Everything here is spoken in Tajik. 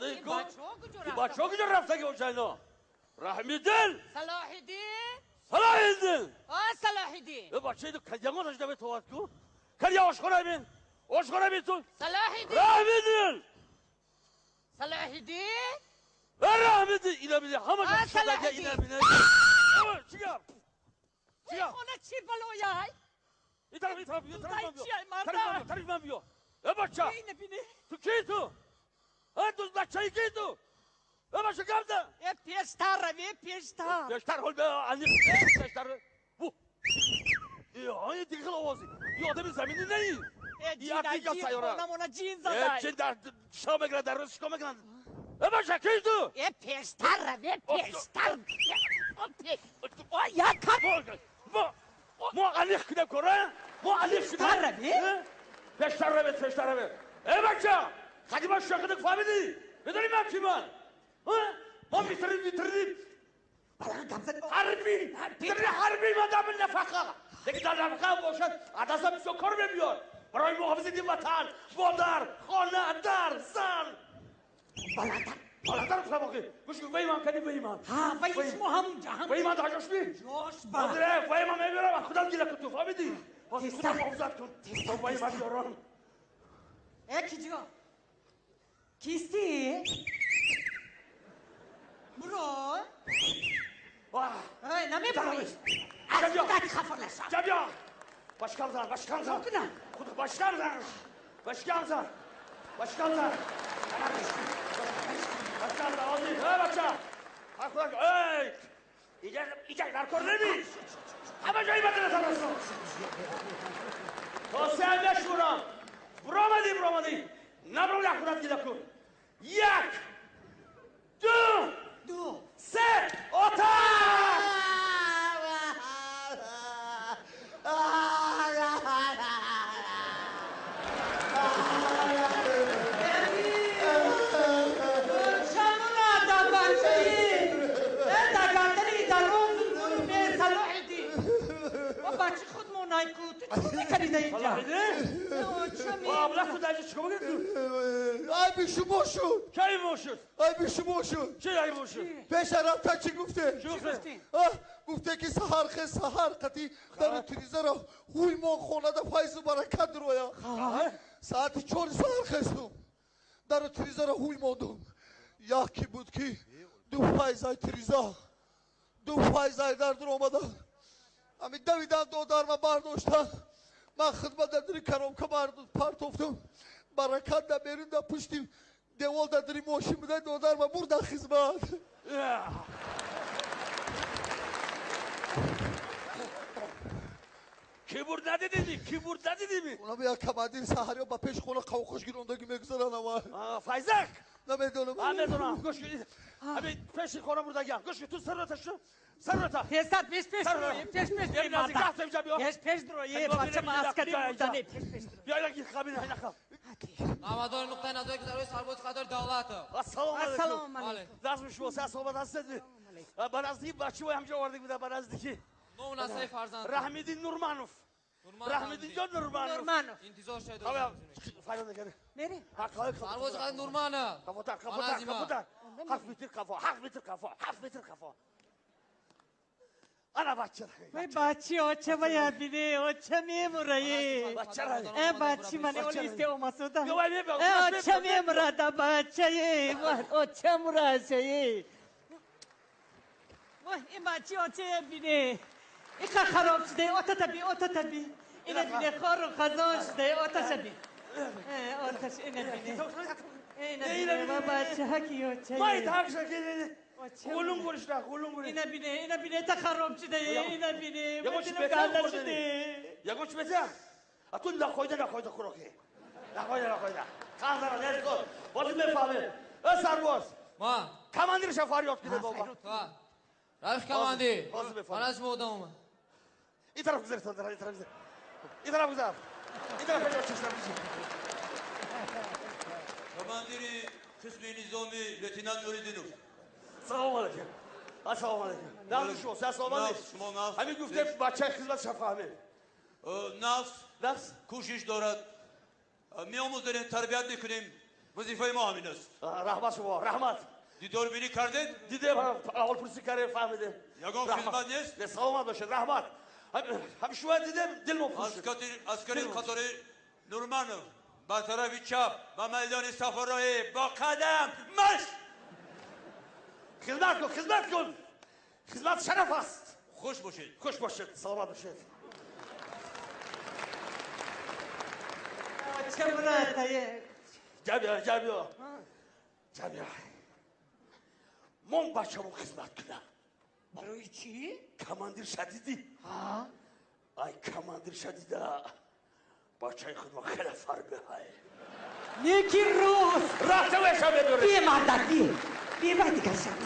истода ку. Бачаҳо куҷо рафтаги бошанд ино? Раҳмиддин! Салоҳиддин! Салоҳиддин! О, Салоҳиддин! Э, бача иду ягон аш наметовад ку? Кадия ошхона бин! Ошхона бин ту! Салоҳиддин! Раҳмиддин! Салоҳиддин! Э, Раҳмиддин! Ина бини, ҳамаша А, кушодаги, ина Салоҳиддин! бини. Э, чӣ гап? Чӣ гап? Хона чӣ балояй? Ин тараф, ин тараф биё, тарафи ман биё. Чӣ ай, марда? Тарафи ман биё, тарафи ман биё. Э, бача! Ина бини. Ту кӣ ту? Э, ту бачаи кӣ ту? Э, бача гап зан! Э, пештар рави, пештар. Пештар ҳол бе, аниқ, пештар. Бу. Э, ай, дига хел овози. Ин одами заминӣ неи. Э, Ин артика ҷин, сайёра. хонамона ҷин Э, задай. ҷин дар шом мекунад, дар рӯз чикор мекунад? Э, бача, кӣ ту? Э, пештар рави, пештар. О, як кап. Мо аниқ кунем кора? Мо аниқ кунем. Пештар рави? Э? Пештар рави, пештар рави. Э, бача, қадима шоқидик фаҳмидӣ? Медонӣ ман ки ман? Мо митридим, митридим. Ҳарбӣ, митридим ҳарбӣ ман дар нафақа. Лекин дар нафақа бошад, адаса бисёр кор мебиёд. Барои муҳофизати ватан, модар, хона, дар, зан. Баландтар. Баландтар гуфтам охи. Гӯш кун, вай ман кадӣ, вай ман. Ҳа, вай шумо ҳамунҷа, ҳамунҷа. Вай ман дар ҷош би? Ҷош ба. Ҳозир, вай ман мебарам, худам гила кун ту, фаҳмидӣ? Ҳозир худам Тезтар. муҳофизат кун. То вай ман биёрам. Э, киҷо? Кистӣ? Буро? Вах! Эй, намебурӣ? Ҷа Аз биё. худат хафа нашав. Ҷа биё. Башкам зан, башкам зан. Кунам? Худ башкам зан. Башкам зан. Башкам зан. Башкам зан, ҳозир. Эй, бача. Ҳар худак, эй! Иҷа, иҷа дар кор неми. Ҳама ҷои баданатон аст. То се мешурам. Буромадӣ, буромадӣ. Набурам, як худат гила кун. Як, ду, Ду. се, оташ! Чамурада бачаи? Э, дар гардани дароз ме Салоҳиддин. Мо бачи худмон айку. Ту чӣ мекардӣ дар инҷа? Салоҳиддин? Чами? Ва абла ту дар инҷа чикор мекардӣ ту? Айби шумо шуд. Кай мо шуд? Айби шумо шуд. Чӣ айб мо шуд? Пеша рафта чӣ гуфте? Чӣ гуфте? Гуфте ки саҳар хез, саҳар қати дару тирезаро ҳуй мон, хонада файзу баракат дуроя. Саати 4 саҳар хестум. Дару тирезаро ҳуй мондум. Яке буд ки ду файзай тиреза, ду файзай дар дур омада. Ами давидан додарма бардошта. Ман хидмат дар дури коробка партофтум. Баракат да берун да пушти девол да дури мошин буда додарма бурда хизмат. Ки бурд надидӣ? Ки бурд надидӣ? Онам як командир саҳариё ба пеши хона қавқош гирондагӣ мегузаранд ама. Файзак? Намедонам. Ман медонам. Гӯш кун. Ами пеши хона бурдагиам. Гӯш кун, ту саррота шу. Саррота. Тезтар, пеш пеш Сар- дуро, пеш пеш Бیا дуро, наздик, марда. рафта инҷа биё. Пеш пеш дуро, е, Биё, бача биё, ма аскари биё, бурдане, биё. пеш пеш дуро. Биё, як қабина, ина қаб. Намадори нуқтаи назари гузарои сарбози қадори давлатов. Ассалому алайкум. Ассалому алайкум. Назми шумо, се саломат ҳастед? Ба наздики бачаҳои ҳамҷо овардик буда, ба наздики. Ному насаби фарзанд. Раҳмиддин Нурманов. Раҳмиддинҷон Нурманов. Нурманов. Интизор шавед. Ҳама фарёд накард. Мерем. Ҳа, қафо, қафо. Сарбози қадори Нурманов. Қафотар, қафотар, Маназима. қафотар. 7 метр қафо, 7 метр қафо, 7 метр қафо. Ана бача. Вай бачи, оча вая бине, оча мемураи. Бача ра. Э, бачи мане олисте омасуда. Биё, вай мебиё, Э, мебиё, оча мебиё. мемурада бачае, оча мурашае. Вай, ин бачи оча бине. Иқа хароб шуде, ота таби, ота таби. Ина бине хору хазон шуде, ота шаби. Э, оташ ина бине. Ина бине, ва бача ки оча. Май так шакли. Оча. Гулун гуришта, гулун гуриш. Ина бине, ина бине та хароб шуде, ина бине. Ягон чӣ Ва бетар ганда хӯрдани? шуде. Ягон чӣ бетар? А ту нахойда, нахойда хӯрокӣ. Нахойда, нахойда. Қанзара, нес кун. Боз мефаҳмем. Э, сарбоз. Ма. Командирша фарёд кунед бобо. Ва. Рафиқ командир. Ҳозир мефаҳмем. Ман аз шумо одам омад. Ин тараф гузар, ин тараф гузар. Ин тараф гузар. Ин тараф гузар, чашм гузар. Командири қисми низоми лейтенант Нуриддинов. Салом алейкум. Ассалому алейкум. Нағз шумо, се саломат Нағз, нест. шумо нағз. Ҳамин гуфте бачаи хизмат фаҳмем. Нафс Нафс кӯшиш дорад. Меомӯзонем, тарбият мекунем. Вазифаи мо ҳамин аст. Раҳмат шумо, раҳмат. Дидорбинӣ кардед? Дидем, аҳволпурсӣ кардем, фаҳмидем. Ягон хизмат нест? Не, саломат бошед, раҳмат. Ҳам шумо дидем, дилмо пур шуд. Аскари қатори Нурманов ба тарафи чап ба майдони сафароӣ бо қадам марш! Хизмат кун, хизмат кун. Хизмат шараф аст. Хуш бошед. Хуш бошед, саломат бошед. Ҷабиё, ҷабиё. Ҷабиё. Мон бачамо хизмат кунам. Барои чӣ? Командир шадидӣ. Ай, командир шадида. Бачаи худро хеле фарбеҳай. Неки рост. Рафта веша медорӣ. Бемардак, бе. Бе, вай дигар шаб.